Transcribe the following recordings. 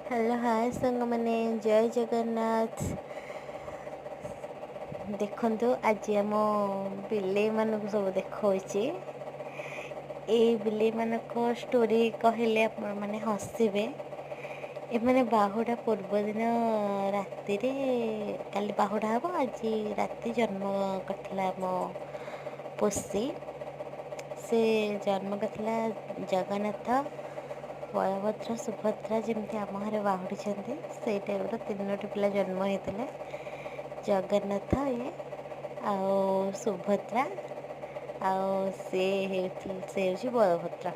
Hello hi ସାଙ୍ଗମାନେ, ଜୟ ଜଗନ୍ନାଥ। ଦେଖନ୍ତୁ, ଆଜି ଆମ ବିଲେଇମାନଙ୍କୁ ସବୁ ଦେଖାଉଛି। ଏଇ ବିଲେଇମାନଙ୍କ ଷ୍ଟୋରି କହିଲେ ଆପଣମାନେ ହସିବେ। ଏମାନେ ବାହୁଡ଼ା ପୂର୍ବଦିନ ରାତିରେ, କାଲି ବାହୁଡ଼ା ହେବ, ଆଜି ରାତି ଜନ୍ମ କରିଥିଲା ଆମ ପୋଷି। ସେ ଜନ୍ମ କରିଥିଲା ଜଗନ୍ନାଥ, ବଳଭଦ୍ର, ସୁଭଦ୍ରା ଯେମିତି ଆମ ଘରେ ବାହୁଡ଼ିଛନ୍ତି, ସେଇ ଟାଇପ୍ର ତିନୋଟି ପିଲା ଜନ୍ମ ହେଇଥିଲେ। ଜଗନ୍ନାଥ ଇଏ ଆଉ ସୁଭଦ୍ରା ଆଉ ସେ ହେଉଥିଲେ, ସେ ହେଉଛି ବଳଭଦ୍ର।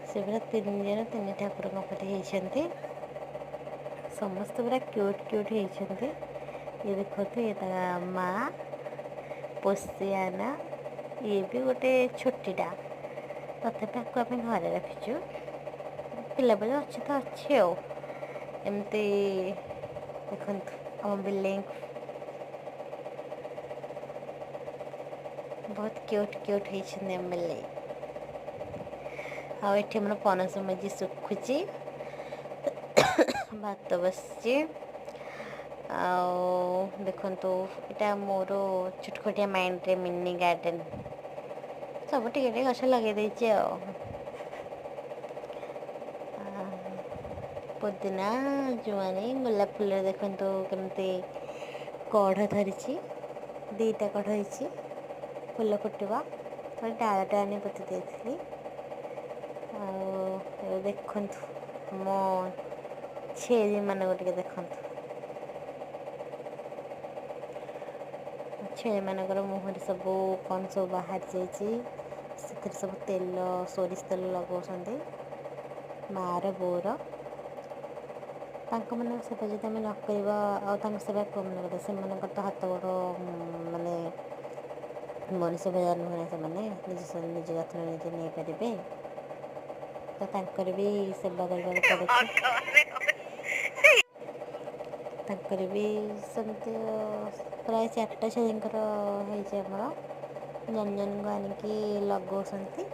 ସେ ପୁରା ତିନି ଜଣ ତିନି ଠାକୁରଙ୍କ ପରି ହେଇଛନ୍ତି। ସମସ୍ତେ ପୁରା କ୍ୟୁଟ୍ କ୍ୟୁଟ୍ ହେଇଛନ୍ତି। ଇଏ ଦେଖନ୍ତୁ, ଇଏ ତା ମା ପୋଷିଆନା। ଇଏ ବି ଗୋଟେ ଛୋଟିଟା, ତଥାପି ଆକୁ ଆମେ ଘରେ ରଖିଛୁ। ପିଲାବେଳେ ଅଛି ତ ଅଛି। ଆଉ ଏମିତି ଦେଖନ୍ତୁ ଆମ ବିଲେଇଙ୍କୁ, ବହୁତ କ୍ୟୁଟ୍ କ୍ୟୁଟ୍ ହେଇଛନ୍ତି ଆମ ବିଲେଇ। ଆଉ ଏଠି ଆମର ପଣସ ମଞ୍ଜି ଶୁଖୁଛି, ଭାତ ବସିଛି। ଆଉ ଦେଖନ୍ତୁ, ଏଇଟା ମୋର ଛୋଟଖଟିଆ ମାଇଣ୍ଡରେ ମିନି ଗାର୍ଡ଼େନ୍, ସବୁ ଟିକେ ଟିକେ ଗଛ ଲଗେଇ ଦେଇଛି। ଆଉ ପୁଦିନା, ଜୁଆଣି, ଗୋଲାପ ଫୁଲରେ ଦେଖନ୍ତୁ କେମିତି କଢ଼ ଧରିଛି। ଦୁଇଟା କଢ଼ ହେଇଛି, ଫୁଲ ଫୁଟିବ। ଡାଳଟା ଆଣି ପୋତି ଦେଇଥିଲି। ଆଉ ଏବେ ଦେଖନ୍ତୁ ମୋ ଛେଳିମାନଙ୍କୁ ଟିକେ ଦେଖନ୍ତୁ। ଛେଳିମାନଙ୍କର ମୁହଁରେ ସବୁ କ'ଣ ସବୁ ବାହାରି ଯାଇଛି, ସେଥିରେ ସବୁ ତେଲ, ସୋରିଷ ତେଲ ଲଗାଉଛନ୍ତି ମାଆର ବୋଉର। ତାଙ୍କମାନଙ୍କ ସେବା ଯଦି ଆମେ ନ କରିବା, ଆଉ ତାଙ୍କ ସେବା କେଉଁମାନେ କରିବେ? ସେମାନଙ୍କର ତ ହାତ ଗୋଡ଼ ମାନେ ମଣିଷ ଭଳିଆ ନୁହେଁ, ସେମାନେ ନିଜ ନିଜ ଯତ୍ନ ନିଜେ ନେଇପାରିବେ? ତ ତାଙ୍କର ବି ସେବା କରିବାକୁ ପଡ଼ୁଛି। ତାଙ୍କର ବି ସେମିତି ପ୍ରାୟ ଚାରିଟା ଛେଳିଙ୍କର ହେଇଛି ଆମର। ଜଣ ଜଣଙ୍କୁ ଆଣିକି ଲଗାଉଛନ୍ତି।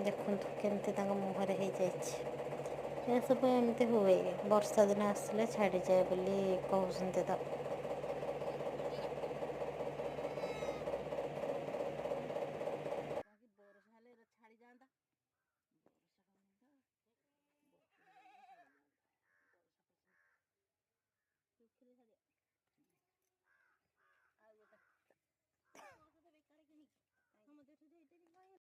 ଦେଖନ୍ତୁ କେମିତି ତାଙ୍କ ମୁହଁରେ ହେଇଯାଇଛି। ଏସବୁ ଏମିତି ହୁଏ, ବର୍ଷା ଦିନ ଆସିଲେ ଛାଡ଼ିଯାଏ ବୋଲି କହୁଛନ୍ତି ତ।